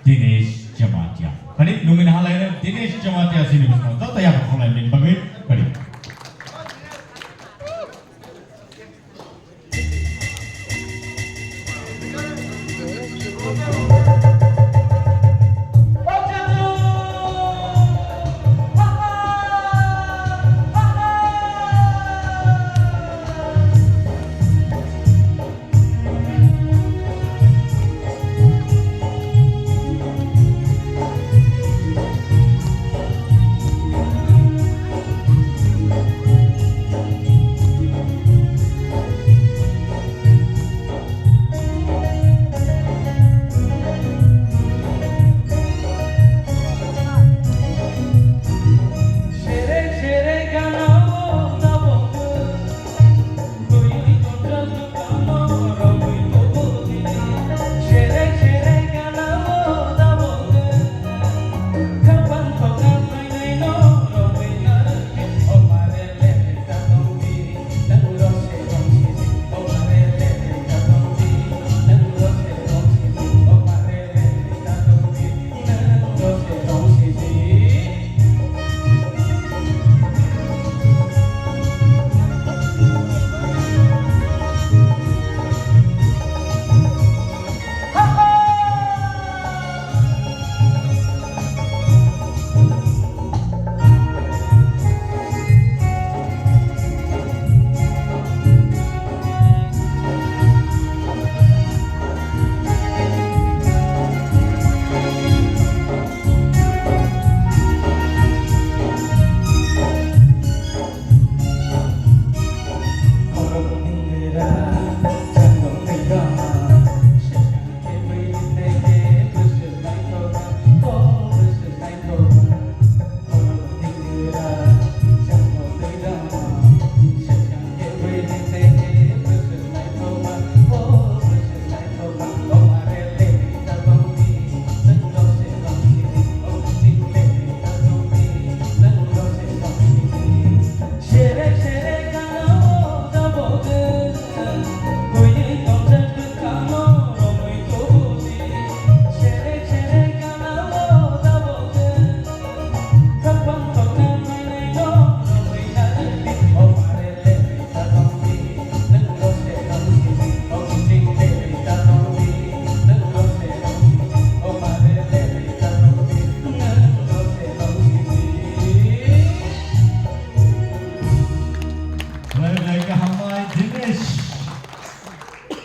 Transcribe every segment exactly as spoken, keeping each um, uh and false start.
Dinesh Jamatia. Kadi nungin halaino Dinesh Jamatia sini bismo. Joto ya kholai min bagwi kadi.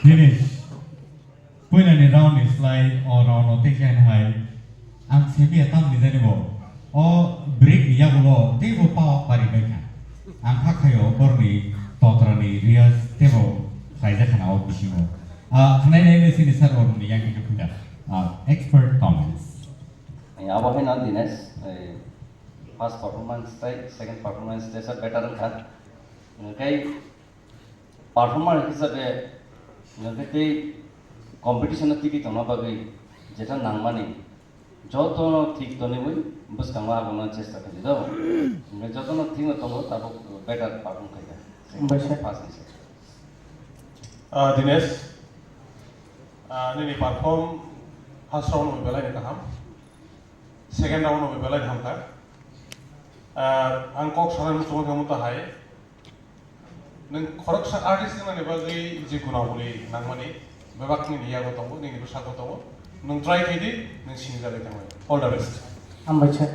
Dinesh. Puilani round ni slai o round o tei khe hai ang simi ya tam ni jani bo o break ni yagulo tei bo power bari bai kha. Ang kha khayo borni totra ni riyaz tei bo khlai jak khana o bisingo. Ah, khnai nai nai sini sir o ni yang khe phunda. Ah, expert comments. Abo hai na Dinesh, eh, first performance tei second performance tei sa better wngkha. Hwnkhe performer hisabe hwnkhe tei competition o tigwi tongna bagwi jeta nangmani jotono thik toniwi bwskango abono chesta khaidi do. Hwnkhe jotono thikno tongo tabuk better perform khaikha. Hambai sir. First ni sir. Ah, Dinesh, ah, nini perform first round o belai ni kaham. Second round o belai hamkha. Ah, ang kok sanai muchungo khe muta hai. Nwng khoroksa artist wngnani bagwi je gunabuli nangmani bebak nini yago tongo, nini bwskango tongo. Nwng try khaidi, nwng sinijagwi thangmani. All the best. Hambai sir.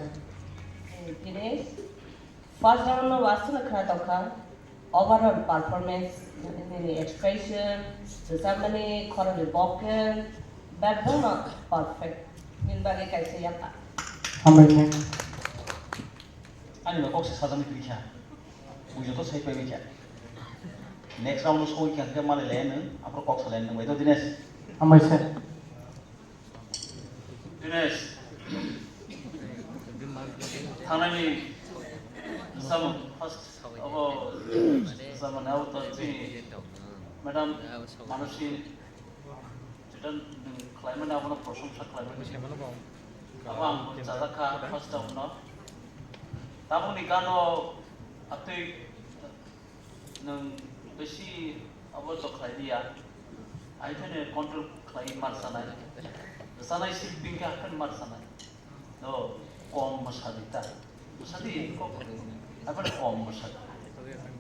Tini first round no wasuna khna tongkha. Overall performance, nini expression, rwchapmani khoroknwi bokhe, bebakno perfect. Nini bagwi kaisa yapha. Hambai khe. Ani no kok se sajani kwrwi kha. Bujo to sai pai kha. Next round no soi kha khe malai le nung, aphuru kok salai nung bai to Dinesh. Hambai sir. Dinesh, thangnani samung first abo samung abo to chini madam Manushi, jeta nwng khlaimani abono prosongsa khlaimani. Abo ang bo chajak kha first round no. Tabukni gano atwi nwng bisi abo to khlai liya. Ai phene control khlai mar sanai. Sanai si pingka kan mar sanai. No, kom masadi ta. Masadi kok. Apa ada kom masadi?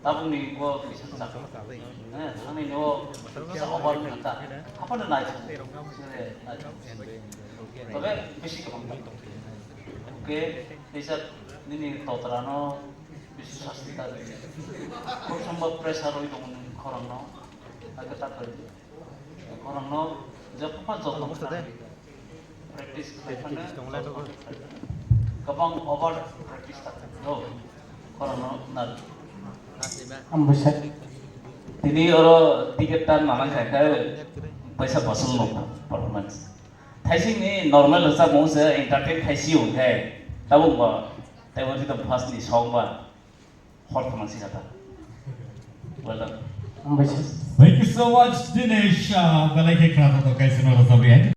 Tabung ni gua bisa cakap. Eh, ani no bisa obar ni ta. Apa ada naik? Naik. Tapi bisi kebang. Oke, bisa nini totra no bisi sasti ta. Kok samba pressure oi dong korang no. Agak tak. Korang no jeppa joto practice khlai phano kwbang over practice ta do. Korang no na. Ambusa. Tini oro ticket ta nana kha kha paisa basal no performance. Thaising ni normal rwchapmung se entertain khaisi hwnkhe tabuk bo tei bo first ni song ba. Hor tongma si kata. Well done. Ambai se. Thank you so much, Dinesh. Ah, belai khe khna thok thok kaisa no rwchapri hai.